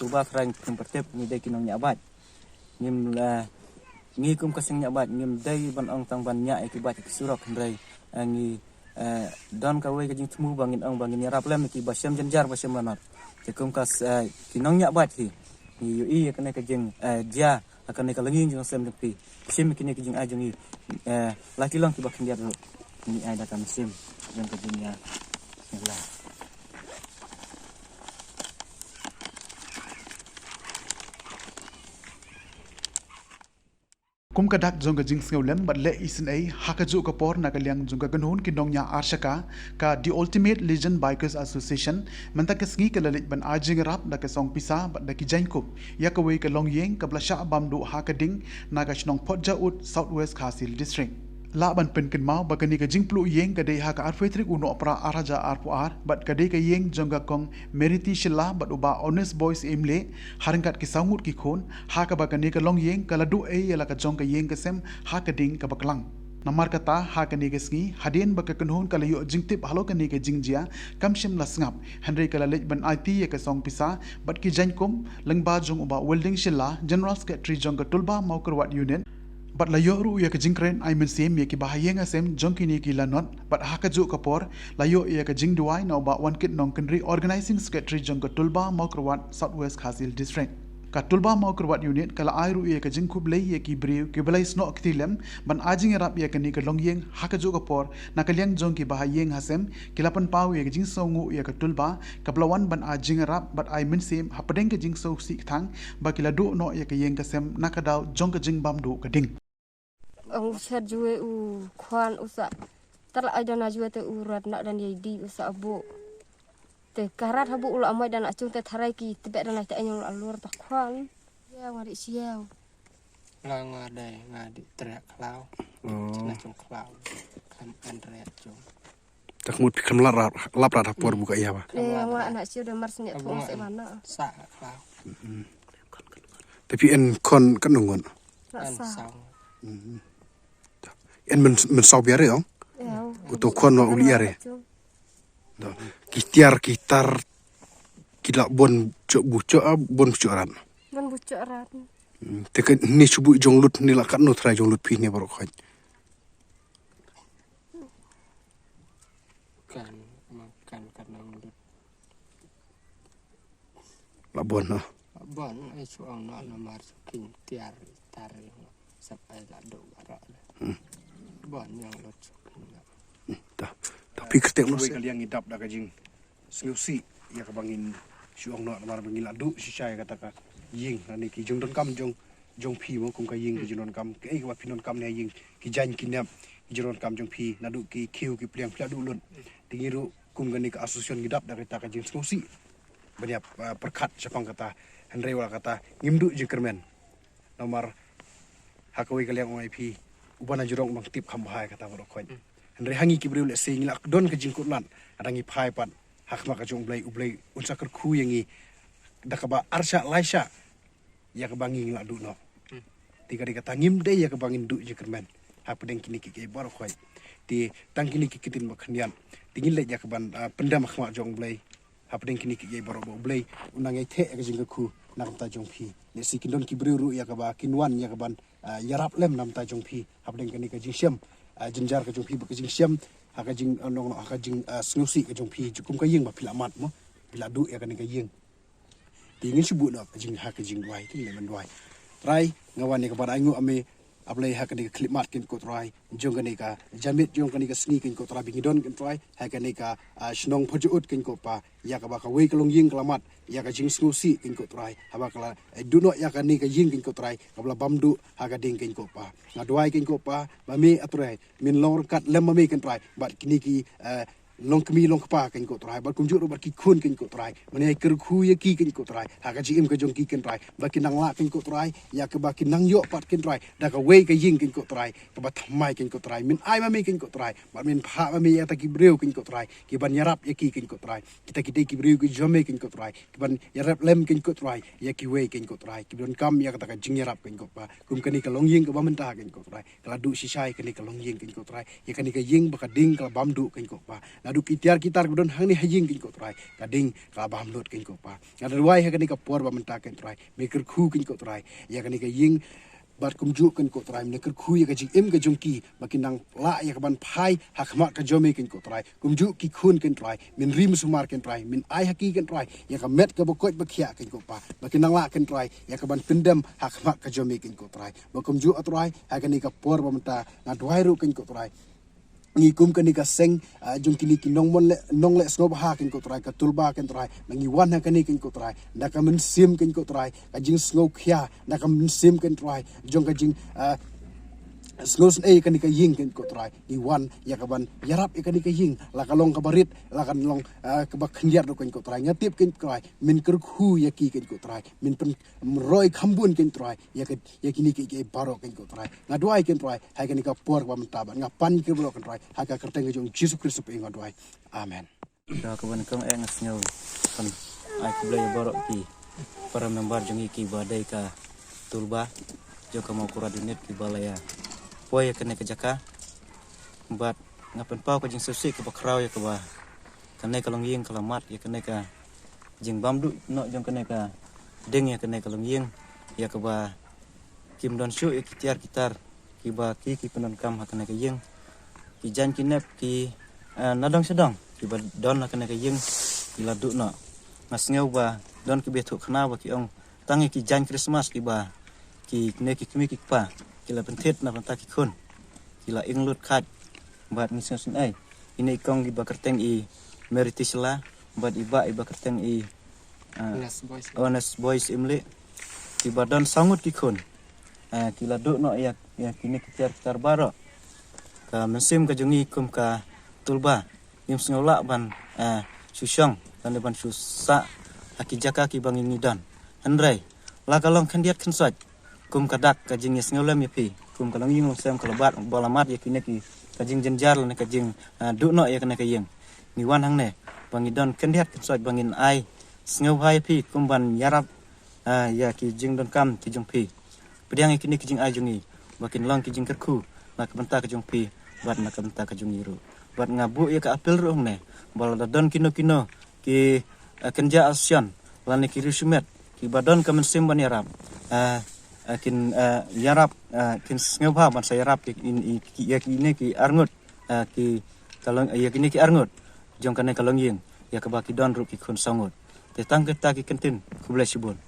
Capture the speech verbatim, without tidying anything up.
Uba Trai, ngim pyrtip, ngi dei ki nongñiah bike. Ngim, eh, ngi kum ka seng ñiah bike ngim dei ban ong tang ban ñiah ïa ki bike ki surok, hynrei, eh, ngi, eh, don kawei ka jingthmu ba ngin ong ba ngin ïarap lem ïa ki ba shem jynjar ba shem lanot. Te kum ka s-, eh, ki nongñiah bike hi, ngi ïohi ïa kane ka jing, eh, jia ha kane ka longïing jong ka sem jong phi. Shim ïa kine ki jingai jong ngi, eh, la ki long kiba khyndiat ruh, ngi ai da ka mynsiem jong ka jingïa. Kum ka dak jong ka jingsngewlem bad leh isynei ha kajuh ka por na ka liang jong ka kynhun ki nongñiah arshaka, ka The Ultimate Legend Bikers Association, mynta ka sngi ka la leit ban ai jingïarap da ka song pisa bad da ki jaiñkup ïa kawei ka longïing kaba la shah bam duh ha ka ding na ka shnong Photjaud, South West Khasi Hills District. Lah ban pynkynmaw ba kane ka jingpluh ïing ka dei ha ka arphew tarik u Nohprah ar hajar arphew ar bad ka dei ka ïing jong ka Kong Merity Shylla bad u Bah Honest Boy Syiemlieh, ha ryngkat ki saw ngut ki khun, ha kaba kane ka longïing ka la duh ei ïa la ka jong ka ïing ka sem ha ka ding kaba klang. Namar kata ha kane ka sngi, hadien ba ka kynhun ka la ïoh jingtip halor kane ka jingjia, kam shym la sngap, hynrei ka la leit ban aiti ïa ka song pisa bad ki jaiñkup lyngba jong u Bah Welding Shylla, General Secretary jong ka Tulba Mawkyrwat Unit, bad la ïoh ruh ïa ka jingkren ai mynsiem ïa ki bahaïing hasem jong kine ki lanot, bad ha kajuh ka por la ïoh ïa ka jingduwai na u Bah Wankit Nongkynrih, Organizing Secretary jong ka Tulba Mawkyrwat, South West Khasi Hills District. Ka Tulba Mawkyrwat Unit ka la ai ruh ïa ka jingkhublei ïa ki briew kiba la ïasnoh kti lem ban ai jingïarap ïa kane ka longïing ha kajuh ka por na ka liang jong ki bahaïing hasem, ki la pynpaw ïa ka jingsngewnguh ïa ka Tulba kaba la wan ban ai jingïarap bad ai mynsiem hapdeng ka jingsngewsih kthang ba ki la duh noh ïa ka ïing ka sem na ka daw jong ka jingbam duh ka ding. Ong u shet jwe u khwan u sa. Tar la ai dana jwe te u rat na dan yei di u sa abu. Te karat habu u la amai dana chung te tharai ki tebek dana te anyong la lur ta khwan. Ya, ngari siau. Nga, nga dei, nga di trek khlaw. Oh. Chna chung khlaw. Kan an trek chung. Tak mut pi kam lap rat, lap rat hapor buka ïa ba. Eh, nga na siu de mars ne thong se mana. Sa khlaw. Tapi en khon kan nungun. An sa. En men, men saw biare ong. Uto khon wa uli are. Ki tiar ki tar ki la bon chok bu chok, ah, bon bu chok rat. Bon bu chok rat. Te ka ni chubu jong lut ni la kat no trai jong lut pi ni baroh khoi. Kan, ma kan, kan nang lut. La bon no. La bon, ai chuang no, no mar chuking tiar, tar, sap ai la do baroh. Bon, yang lut chuking. Ta, ta pikir tek no. Ka liang i dap da ka jing. Sngewsih ïa kaba ngin shu ong noh namar ba ngin la duh shisha ïa kata ka ïing lane ki jingdonkam jong, jong phi mo kum ka ïing ki jingdonkam. Kaei kaba phi donkam ne ïing ki jaiñ ki nep ki jingdonkam jong phi naduh ki khiew ki pliang phi la duh lut. Te ngi ruh kum kane ka association ngi dap da kata ka jingsngewsih ban ïa, ah, pyrkhat shaphang kata hynrei wat la kata ngim duh jingkyrmen. Namar ha kawei ka liang ong ai phi uba na jrong u nang tip kham bha ïa kata baroh khoi. Hynrei ha ngi ki briew lehse ngi la don ka jingkut lad, haba ngi phai pat ha khmat ka jong U Blei, U Blei un sa kyrkhu ïa ngi da kaba arshah laishah ïa kaba ngi ngi la duh noh. Te ka dei kata ngim dei ïa kaba ngin duh jingkyrmen hapdeng kine ki kiei baroh khoi. Te tang kine ki ktien ba khyndiat te ngin leit ïa kaban, ah, pyndem ha khmat jong U Blei. Hapdeng kine ki kiei baroh ba U Blei un nang ïai theh ïa ka jingkyrkhu na ka bynta jong phi. Lehse kin don ki briew ruh ïa kaba kin wan ïa kaban, ah, ïarap lem na ka bynta jong phi hapdeng kane ka jingshem, ah, jynjar ka jong phi bad ka jingshem ha ka jing, ah, nong, ha ka jing, ah, sngewsih ka jong phi kum ka ïing ba phi la mad mo, phi la duh ïa kane ka ïing. Te ngin shu buh noh ka jing, ha ka jingduwai, te ngin leit ban duwai. Trai, nga wan ïa kaban ainguh ha me, A Blei, ha kane ka khyllipmat keiñ ko Trai, jong kane ka janmiet jong kane ka sngi keiñ ko Trai ba ngi don keiñ Trai, ha kane ka, ah, shnong Photjaud keiñ ko Pa, ïa kaba kawei ka longïing ka la mad ïa ka jingsngewsih keiñ ko Trai, haba ka la, eh, duh noh ïa kane ka ïing keiñ ko Trai kaba la bam duh ha ka ding keiñ ko Pa. Nga duwai keiñ ko Pa ba me A Trai men long ryngkat lem ma me keiñ Trai bad kine ki, eh, longkmie longkpa keiñ ko Trai bad kumjuh ruh bad ki khun keiñ ko Trai. Men ïai kyrkhu ïa ki keiñ ko Trai ha ka jingim ka jong ki keiñ Trai ba kin nang lah keiñ ko Trai ïa kaba kin nang ïoh pat keiñ Trai da kawei ka ïing keiñ ko Trai kaba thymmai keiñ ko Trai. Men ai ma me keiñ ko Trai bad men phah ma me ïa kita ki briew keiñ ko Trai kiban ïarap ïa ki keiñ ko Trai. Kita ki dei ki briew ki jong me keiñ ko Trai kiban ïarap lem keiñ ko Trai ïa kiwei keiñ ko Trai kiba donkam ïa kata ka jingïarap keiñ ko Pa. Kum kane ka longïing kaba mynta keiñ ko Trai ka la duh shisha ïa kane ka longïing keiñ ko Trai, ïa kane ka ïing ba ka ding ka la bam duh keiñ ko Pa. Naduh ki tiar ki tar ba don hangne ha ïing kein ko Trai, ka ding ka la bam lut kein ko Pa. Nga duwai ha kane ka por ba mynta kein Trai, me kyrkhu kein ko Trai ïa kane ka ïing, bad kumjuh kein ko Trai, me kyrkhu ïa ka jingim ka jong ki, ba kin nang lah ïa ka ban phai ha khmat ka jong me kein ko Trai. Kumjuh ki khun kein Trai, men rim sumar kein Trai, men ai ha ki kein Trai ïa ka met ka ba koit ba khiah kein ko Pa, ba kin nang lah kein Trai ïa ka ban pyndem ha khmat ka jong me kein ko Trai. Ba kumjuh a Trai, ha kane ka por ba mynta nga duwai ruh kein ko Trai, ngi kum kane ka seng, ah, jong kine ki nongmon leh, nongleh sngewbha kein ko Trai, ka tulba kein Trai, ba ngi wan ha kane kein ko Trai da ka mynsiem kein ko Trai, ka jingsngewkhia, da ka mynsiem kein Trai jong ka jing, ah, sngewsynei kane ka ïing kein ko Trai. Ngi wan ïa ka ban ïarap ïa kane ka ïing, la ka long ka ba rit, la ka long, ah, ka ba khyndiat ruh kein ko Trai. Nga tip kein ko Trai, men kyrkhu ïa ki kein ko Trai, men pynroi kham bun kein Trai ïa ka, ïa kine ki, ki baroh kein ko Trai. Nga duwai kein Trai ha kane ka por ba mynta, bad nga pan ki baroh kein Trai ha ka kyrteng ka jong Jisu Khrist nga duwai. Amen. Da ka ban kong eh nga sngew kan ai khublei ïa baroh ki para member jong ngi ki ba dei ka tulba jong ka Mawkura Unit ki ba la ïa poi ïa kane ka jaka. Bad nga pynpaw ka jingsngewsih ka ba khraw ïa ka ba kane ka longïing ka la mad ïa kane ka jingbam duh noh jong kane ka ding ïa kane ka longïing, ïa ka ba kim don shuh ïa ki tiar ki tar ki ba ki, ki pyndonkam ha kane ka ïing. Ki jaiñ ki nep ki, eh, na dong sha dong ki ba don ha kane ka ïing ki la duh noh. Nga sngew ba don ki ba ïathuh khana ba ki ong tang ïa ki jaiñ Christmas ki ba ki kmie ki kmie ki kpa ki la pynthit na bynta ki khun, ki la ing lut khat. Bad ngi sngewsynei, ine i kong i ba kyrteng i Mary Tisla, bad i ba i ba kyrteng i, ah, Honest Boys. Honest Boys Imli, ki ba don saw ngut ki khun, ah, ki la duh noh ïa, ïa kine ki tiar ki tar baroh. Ka mynsiem ka jong ngi kum ka tulba ngim sngew lah ban, ah, shu shong lane ban shu sah ha ki jaka ki ba ngi, ngi don. Hynrei la ka long khyndiat khynsoit kum ka dak ka jingïasngewlem ïa phi kum ka longïing longsem ka la bad ba la mad ïa kine ki, ka jingjynjar lane ka jing, ah, duh noh ïa kane ka ïing. Ngi wan hangne ba ngi don khyndiat khynsoit ba ngin ai sngewbha ïa phi kum ban ïarap, ah, ïa ki jingdonkam ki jong phi. Pdiang ïa kine ki jingai jong ngi ba kin long ki jingkyrkhu na ka bynta ka jong phi bad na ka bynta ka jong ngi ruh. Bad nga buh ïa ka appeal ruh hangne ba lada don kino kino ki, eh, kynja association lane ki riewshimet ki ba don ka mynsiem ban ïarap, eh, eh, kin, eh, ïarap, eh, kin sngewbha ban sa ïarap ïa ki, ïa kine ki arngut, eh, ki ka long, ïa kine ki arngut jong kane ka longïing, ïa kaba ki don ruh ki khun saw ngut. Te tang kata ki kyntien, khublei shibun.